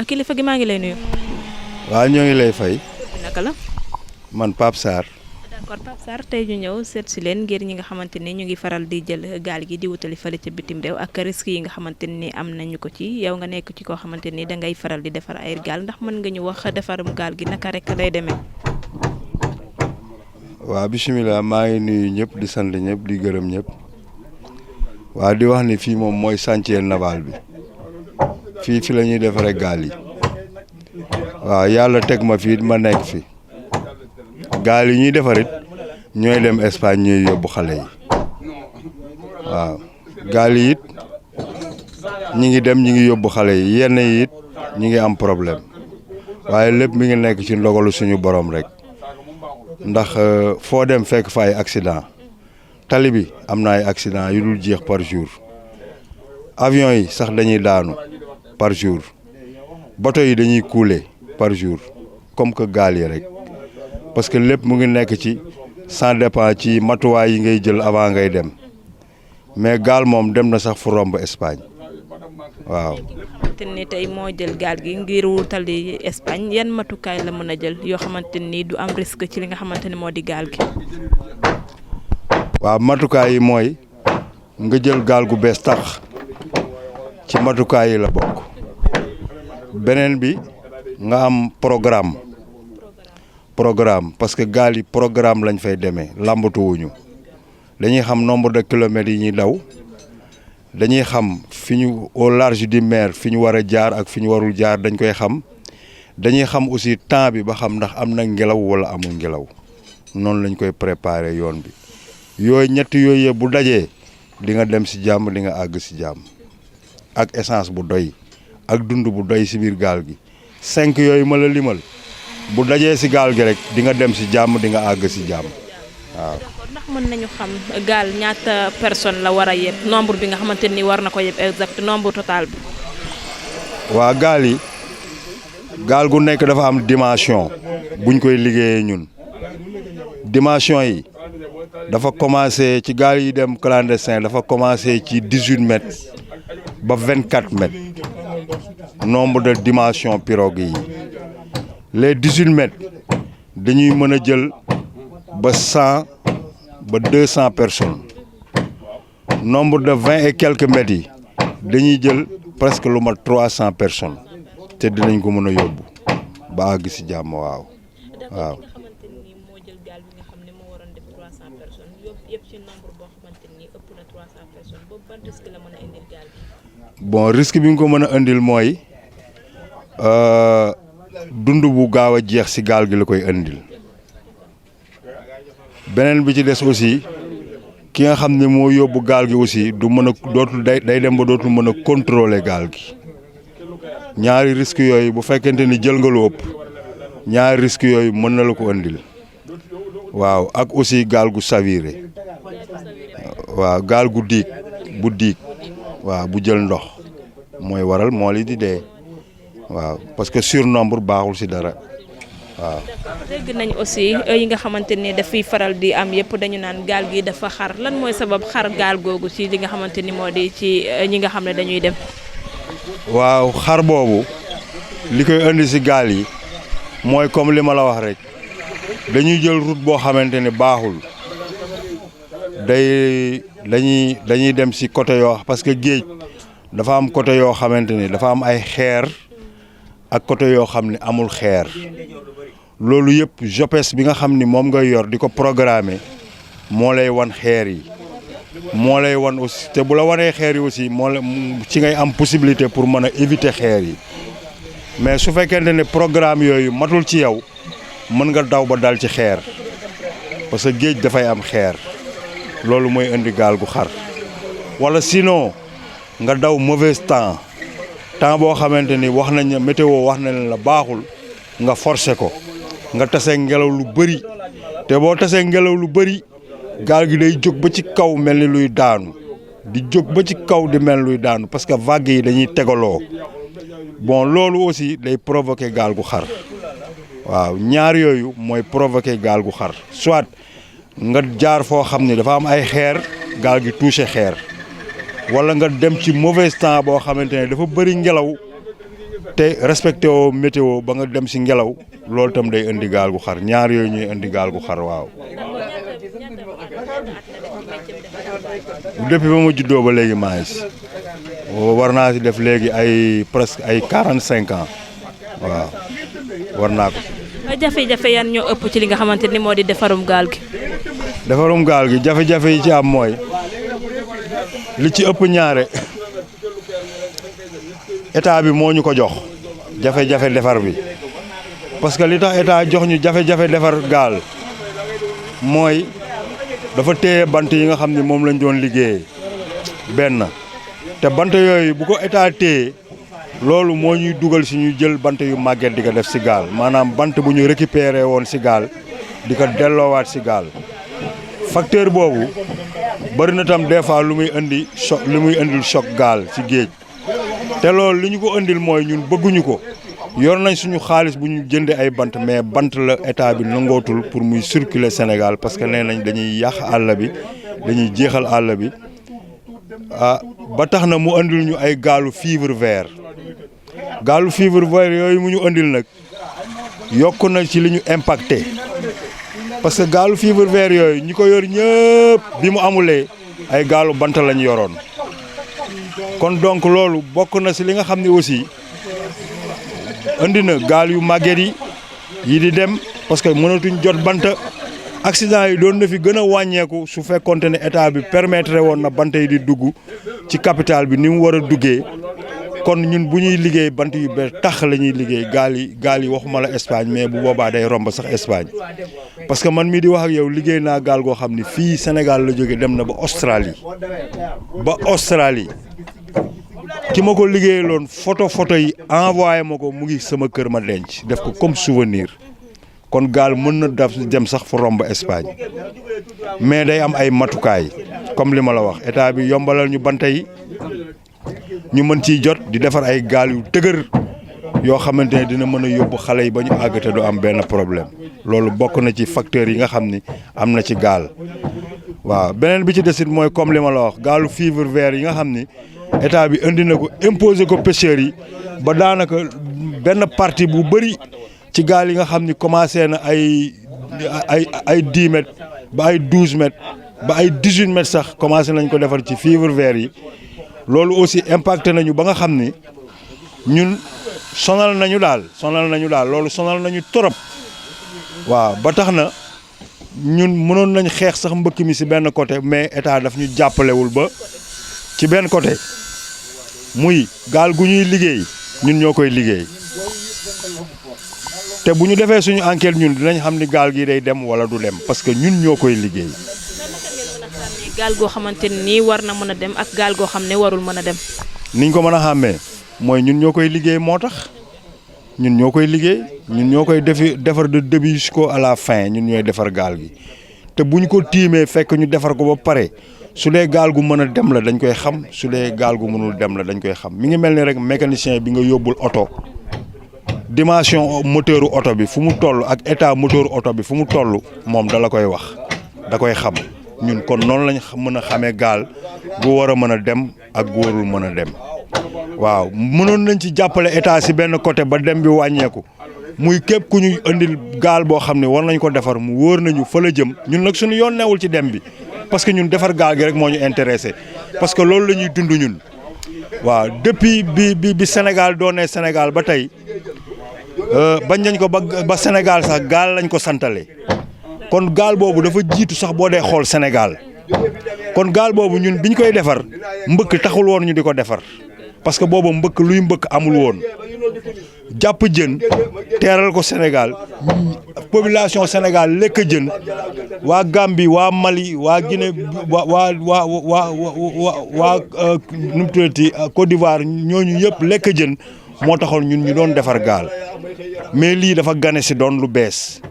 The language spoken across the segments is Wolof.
kilifa gi maa ngi lay nuyu. waaw ñoo ngi lay fay. naka la. man Pape Sarr. d'accord Pape Sarr tey ñu ñëw seet si leen ngir ñi nga xamante ni ñu ngi faral di jël gaal gi di wutali fële ca bitim réew ak risques yi nga xamante ni am nañu ko ci yow nga nekk ci koo xamante ni dangay faral di defar ay gaal ndax mën nga ñu wax defarum gaal gi naka rek lay demee. waaw bisimilah maa ngi nuyu ñëpp di sant ñëpp di gërëm ñëpp. waaw di wax ni fii moom mooy chantier naval bi fi la ñuy defaree gaal yi. waaw yàlla teg ma fii ma nekk fi gaal yi ñuy defarit ñooy dem Espagne ñuy yóbbu xale yi waaw gaal yi it ñi ngi dem ñi ngi yóbbu xale yi yenn yi it ñi ngi am problème waaye lépp mi ngi nekk ci ndogalu suñu borom rek ndax foo dem fekk fa ay accident tali bi am na ay accident yu dul jeex par jour avion yi sax dañuy daanu par jour bateau yi dañuy couler par jour comme que gaal yi rek parce que lépp mu ngi nekk ci ça dépend ci matuwaay yi ngay jël avant ngay dem mais gaal moom dem na sax fu romb Espagne waaw. xamante ni tey moo jël gaal gi ngir wutali Espagne yan matukaay la mën a jël yoo xamante ni du am risque ci li nga xamante ni moo di gaal gi. waaw matukaay yi mooy nga jël gaal gu bees tax ci matukaay yi la bokk beneen bi nga am programme parce que gaal yi programme lañ fay demee làmbatuwuñu dañuy xam nombre de kilomètres yi ñuy daw dañuy xam fi ñu au large du mer fi ñu war a jaar ak fi ñu warul jaar dañ koy xam dañuy xam aussi temps bi ba xam ndax am na ngelaw wala amul ngelaw noonu lañ koy préparer yoon bi yooyu ñetti yooyu yëpp bu dajee di nga dem si jàmm di nga àgg si jàmm ak essence bu doy ak dund bu doy si biir gaal gi 5 yooyu ma la limal bu dajee si gaal gi rek di nga dem si jàmm di nga àgg si jàmm waaw. d'accord ndax mën nañu xam gaal ñaata personne la war a yeb nombre bi nga xamante ni war na ko yeb exact nombre total bi. waa gaal yi gaal gu nekk dafa am dimension buñ koy liggéeyee ñun dimension yi dafa commencé ci gaal yi dem clandestin dafa commencé ci 18 mètres ba 24 mètres nombre de dimension pirogue yi les 18 mètres dañuy mën a jël ba 100 ba 200 personnes nombre de 20 et quelques mètres yi dañuy jël presque lu mat 300 personnes te dinañ ko mën a yóbbu ba àgg si jàmm waaw waaw. bon risque bi nga ko mën a indil mooy dund bu gaaw a jeex si gaal gi la koy indil beneen bi ci des aussi ki nga xam ne moo yóbbu gaal gi aussi du mën a dootul day dem ba dootul mën a contrôler gaal gi ñaari risque yooyu bu fekkente ni jël nga lu ëpp ñaari risque yooyu mën na la ko indil waaw ak aussi gaal gu saviré waaw gaal gu diig bu diig waaw bu jël ndox mooy waral mool yi di dee waaw parce que surnombre baaxul ci dara waaw. dégg nañ aussi yi nga xamante ni dafay faral di am yëpp dañu naan gaal gi dafa xar lan mooy sabab xar gaal googu ci li nga xamante ni moo di ci ñi nga xam ne dañuy dem. waaw xar boobu li koy indi ci gaal yi mooy comme li ma la wax rek dañuy jël route boo xamante ne baaxul dañuy dem ci côté yoo parce que géej dafa am côté yoo xamante ni dafa am ay xeer ak côté yoo xam ne amul xeer loolu yëpp JOPES bi nga xam ni moom ngay yor di ko programmer moo lay wan xeer yi moo lay wan aussi te bu la wanee xeer yi aussi moo la ci ngay am possibilité pour mën a éviter xeer yi mais su fekkente ne programme yooyu matul ci yow mën nga daw ba dal ci xeer parce que géej dafay am xeer loolu mooy indi gaal gu xar wala sinon nga daw mauvais temps boo xamante ni wax nañ météo wax nañ la baaxul nga forcer ko nga tasee ngelaw lu bëri te boo tasee ngelaw lu bëri gaal gi day jóg ba ci kaw mel ni luy daanu di jóg ba ci kaw di mel luy daanu parce que vagues yi dañuy tegaloo bon loolu aussi day provoquer gaal gu xar waaw ñaar yooyu mooy provoquer gaal gu xar soit nga jaar foo xam ne dafa am ay xeer gaal gi touché xeer wala nga dem ci mauvais temps boo xamante ne dafa bëri ngelaw te respecté woo météo ba nga dem si ngelaw loolu tam day indi gaal gu xar ñaar yooyu ñuy indi gaal gu xar waaw. depuis ba ma juddoo ba léegi maa ngi si war naa si def léegi ay presque ay 45 ans waaw war naa ko. jafe-jafe yan ñoo ëpp ci li nga xamante ni moo di defarum gaal gi. defarum gaal gi jafe-jafe yi ci am mooy li ci ëpp ñaare état bi moo ñu ko jox jafe-jafe defar bi parce que li tax état jox ñu jafe-jafe defar gaal mooy dafa téye bant yi nga xam ne moom lañ doon liggéeyee benn te bant yooyu bu ko état téye loolu moo ñuy dugal si ñu jël bant yu màgget di ko def si gaal maanaam bant bu ñu récupéré woon si gaal di ko delloowaat si gaal facteur boobu bëri na tam des fois lu muy indi choc lu muy indil choc gaal si géej te loolu li ñu ko indil mooy ñun bëgguñu ko yor nañ suñu xaalis bu ñu jëndee ay bant mais bant la état bi nangootul pour muy circuler Sénégal parce que nee nañ dañuy yàq àll bi dañuy jeexal àll bi ba tax na mu indil ñu ay gaalu fibre vert gaalu fibre vert yooyu mu ñu indil nag yokk na ci li ñu impacté parce que gaalu fibre vert yooyu ñi ko yor ñëpp bi mu amulee ay gaalu bant lañ yoroon kon donc loolu bokk na si li nga xam ne aussi indi na gaal yu màgget yi di dem parce que mënatuñ jot bant accident yi doon na fi gën a wàññeeku su fekkonte ne état bi permettre woon na bant yi di dugg ci capital bi ni mu war a duggee kon ñun bu ñuy liggéey bant yu bees tax la ñuy liggéey gaal yi waxuma la Espagne mais bu boobaa day romb sax Espagne parce que man mii di wax ak yow liggéey naa gaal goo xam ne fii Sénégal la jóge dem na ba Australie ki ma ko liggéeyaloon photo yi envoyé ma ko mu ngi sama kër ma denc def ko comme souvenir kon gaal mën na dem sax fu romb Espagne mais day am ay matukaay comme li ma la wax état bi yombalal ñu banta yi ñu mën ciy jot di defar ay gaal yu dëgër yoo xamante ne dina mën a yóbbu xale yi ba ñu àgg te du am benn problème loolu bokk na ci facteurs yi nga xam ni am na ci gaal waaw beneen bi ci desit mooy comme li ma la wax gaalu fibre vert yi nga xam ni état bi indi na ko imposé ko pêcheurs yi ba daanaka benn partie bu bëri ci gaal yi nga xam ni commencé na ay 10 mètres ba ay 12 mètres ba ay 18 mètres sax commencé nañ ko defar ci fibre vert yi loolu aussi impacté nañu ba nga xam ni ñun sonal nañu daal loolu sonal nañu trop waaw ba tax na ñun mënoon nañ xeex sax mbëkk mi ci benn côté mais état daf ñu jàppalewul ba ci benn côté muy gaal gu ñuy liggéey ñun ñoo koy liggéey te bu ñu defee suñu enquête ñun dinañ xam ni gaal gi day dem wala du dem parce que ñun ñoo koy liggéey. gaal goo xamante ni war na mën a dem ak gaal goo xam ne warul mën a dem. niñ ko mën a xàmmee mooy ñun ñoo koy liggéey moo tax ñun ñoo koy liggéey ñun ñoo koy defar de début jusqu'à la fin ñun ñooy defar gaal gi te bu ñu ko tiimee fekk ñu defar ko ba pare su dee gaal gu mën a dem la dañ koy xam su dee gaal gu mënul dem la dañ koy xam mi ngi mel ni rek mécanicien bi nga yóbbul oto dimension moteuru oto bi fu mu toll ak état moteuru oto bi fu mu toll moom da la koy wax da koy xam ñun kon noonu lañ mën a xamee gaal gu war a mën a dem ak gu warul mën a dem waaw mënoon nañ ci jàppale état si benn côté ba dem bi wàññeeku muy képp ku ñu indil gaal boo xam ne war nañ ko defar mu wóor nañu fa la jëm ñun nag suñu yoon newul ci dem bi parce que ñun defar gaal gi rek moo ñu intéressé parce que loolu la ñuy dund ñun waaw depuis bi Sénégal doonee Sénégal ba tey bañ nañ ko ba Sénégal sax gaal lañ ko santale kon gaal boobu dafa jiitu sax boo dee xool Sénégal kon gaal boobu ñun biñ koy defar mbëkk taxul woon ñu di ko defar parce que boobu mbëkk luy mbëkk amul woon jàpp jën teeral ko Sénégal population Sénégal lekk jën waa Gambie waa Mali waa Guinée waa nu mu tuddati Côte d'Ivoire ñooñu yëpp lekk jën moo taxoon ñun ñu doon defar gaal mais lii dafa gane si doon lu bees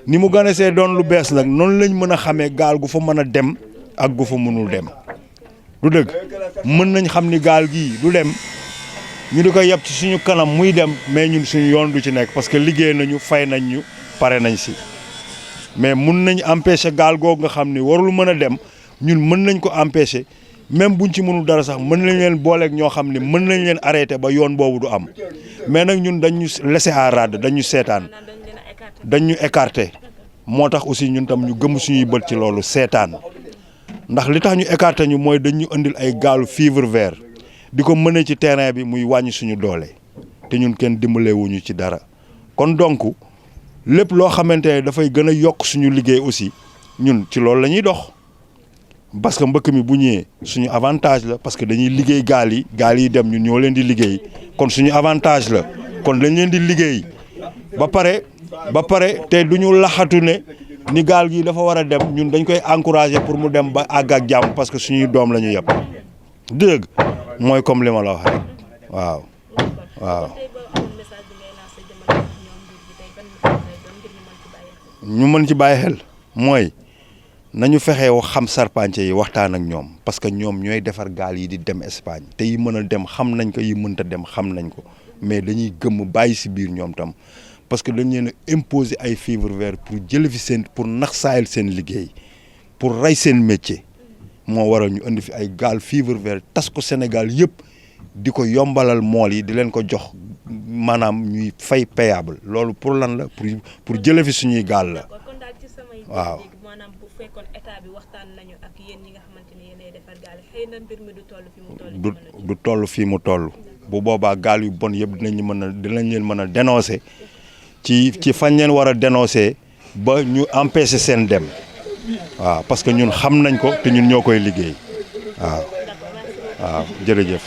ni mu gane see doon lu bees nag noonu lañ mën a xamee gaal gu fa mën a dem ak gu fa mënul dem du dëgg mën nañ xam ni gaal gii du dem ñu di ko yeb ci suñu kanam muy dem mais ñun suñu yoon du ci nekk parce que liggéey nañu fay nañ ñu pare nañ si mais mun nañ empêcher gaal googu nga xam ni warul mën a dem ñun mën nañ ko empêcher même buñ ci mënul dara sax mën nañ leen booleeg ñoo xam ni mën nañ leen arrêter ba yoon boobu du am mais nag ñun dañu laisser à rade dañu seetaan dañu écarté moo tax aussi ñun tam ñu gëm suñuy bët ci loolu seetaan ndax li tax ñu écarté ñu mooy dañu indil ay gaalu fiivre vert di ko mëne ci terrain bi muy wàññi suñu doole te ñun kenn dimbalewuñu ci dara kon donc lépp loo xamante ne dafay gën a yokk suñu liggéey aussi ñun ci loolu la ñuy dox parce que mbëkk mi bu ñëwee suñu avantage la parce que dañuy liggéey gaal yi dem ñun ñoo leen di liggéey kon suñu avantage la kon dañ leen di liggéey ba pare te duñu laxatu ne ni gaal gi dafa war a dem ñun dañ koy encourager pour mu dem ba àgg ak jàmm parce que suñuy doom la ñu yëpp dëgg mooy comme li ma la wax rek waaw. ñu mën ci bàyyi xel mooy nañu fexe xam charpentier yi waxtaan ak ñoom parce que ñoom ñooy defar gaal yi di dem Espagne te yi mën a dem xam nañ ko yi mënta dem xam nañ ko mais dañuy gëmm bàyyi si biir ñoom tam parce que dañ leen a imposer ay fiivre vert pour jële fi seen pour nax saayal seen liggéey pour rey seen métier moo waral ñu indi fi ay gaal fiivre vert tas ko Sénégal yëpp di ko yombalal mool yi di leen ko jox maanaam ñuy fay payable loolu pour lan la pour jële fi suñuy gaal la waaw. maanaam bu fekkoon état bi waxtaan nañu ak yéen ñi nga xamante ni yéenay defar gaal xëy na mbir mi du toll fi mu toll. du toll fii mu toll bu boobaa gaal yu bon yëpp dinañ leen mën a dénoncer ci fañ leen war a dénoncer ba ñu empêcher seen dem waaw parce que ñun xam nañ ko te ñun ñoo koy liggéey waaw jërëjëf.